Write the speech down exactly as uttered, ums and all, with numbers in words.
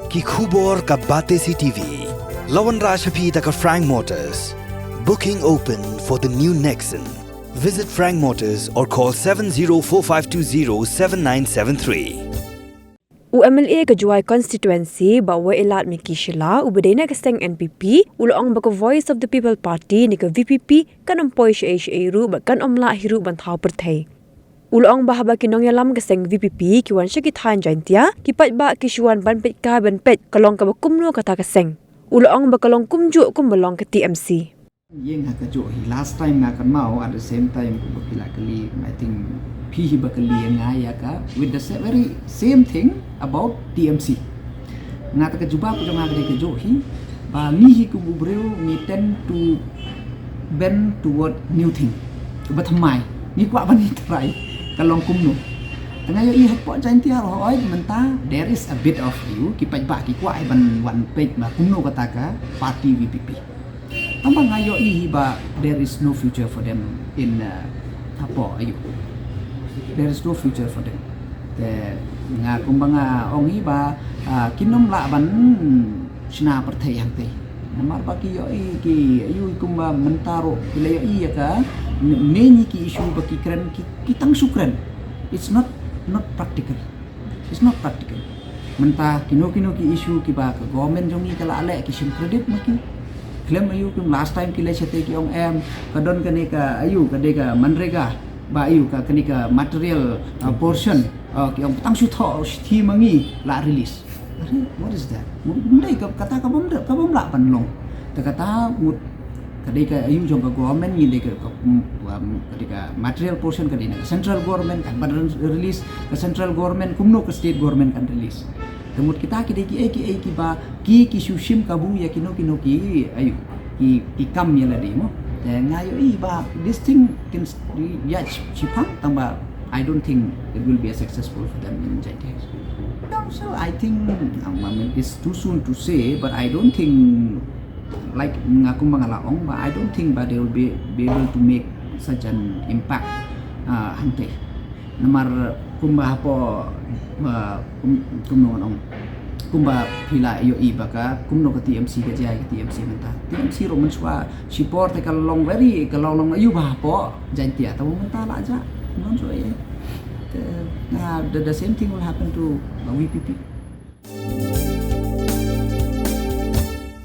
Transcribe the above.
Ki khubor ka Batesi T V. La wanrah sha phi da ka Frank Motors. Booking open for the new Nexon. Visit Frank Motors or call seven zero four five two zero seven nine seven three. U M L A ka Jowai constituency, Bah Wailadmiki Shylla, uba dei na ka seng N P P, u la ong ba ka Voice of the People Party ne ka V P P kan ym poi shaei shaei ruh bad kan ym lah hi ruh ban thaw pyrthei. U la ong ba haba ki nongïalam ka seng V P P ki wan sha ki thaiñ Jaintia, ki paidbah ki shu wan ban peit kai ban peit ka long kaba kumno kata ka seng. U la ong ba ka long kumjuh kumba long ka T M C. Ïeng ha kajuh hi, last time nga kynmaw, at the same time kumba phi la kylli, I think phi hi ba kylli ïa nga ïa ka with the sa-, very same thing about T M C. Nga ta ka jubab ka jong nga ka dei kajuh hi, ba ngi hi kum u briew ngi tend to bend toward new thing. Ba thymmai ngi kwah ban ïa try ka long kumno. Te nga ïohi hapoh Jaintia ruh, hooid, mynta there is a bit of, ïa u, ki paidbah ki kwah ban wan peit ba kumno kata ka party V P P. Tangba nga ïohi hi ba there is no future for them in, uh, hapoh, ïa u, there is no future for them. Te nga kumba nga ong hi ba, uh, kin ym lah ban shna pyrthei hangtei. Namar ba ki ïohi ki, ïa u, kumba mynta ruh ki la ïohi ïa ka, ne, ne ngi ki issue ba ki kren, ki, ki tang shu kren. It's not, not practical. It's not practical. Mynta kino kino ki issue kiba ka government jong ngi ka la leh, ki shim credit ma ki. Khlem, ïa u, kum last time ki leit shatei ki ong em, ka don kane ka, ïa u, ka dei ka MGNREGA, ba, ïa u, ka, kane ka material, uh, portion, uh, ki ong tang shu thoh shithi ma ngi la release. Are, what is that? Mut, mut dei ka, kata ka bym, ka bym lah ban long. Te kata mut ka dei ka, ïa u, jong ka government, ngi dei ka, ka, um, um, ka dei ka material portion ka dei na ka central government, kan ban re-, release ka central government, kumno ka state government kan release. Te mut kita ki dei kiei kiei kiba ki, ki shu shim kabu ïa kino kino ki, ïa u, ki, ki kam ïa lade mo. Te nga ïohi ba this thing can s-, ïa, sh-, shiphang, tangba I don't think it will be a successful for them in Jaintia Hills. Council, I think, um, I mean, it's too soon to say, but I don't think, like, nga kumba nga la ong ba, I don't think ba they will be, be able to make such an impact, uh, hangtei. Namar kumba hapoh, uh, kum, kumno ngan ong, kumba phi la ïohi ba ka, kumno ka T M C ka jia, ka T M C mynta. T M C ruh mynshuwa shipor te ka long very, ka long long, ïa u, ba hapoh Jaintia, tangba mynta la jah, ngan shu ïa. Te, uh, the, the same thing will happen to, uh, V P P.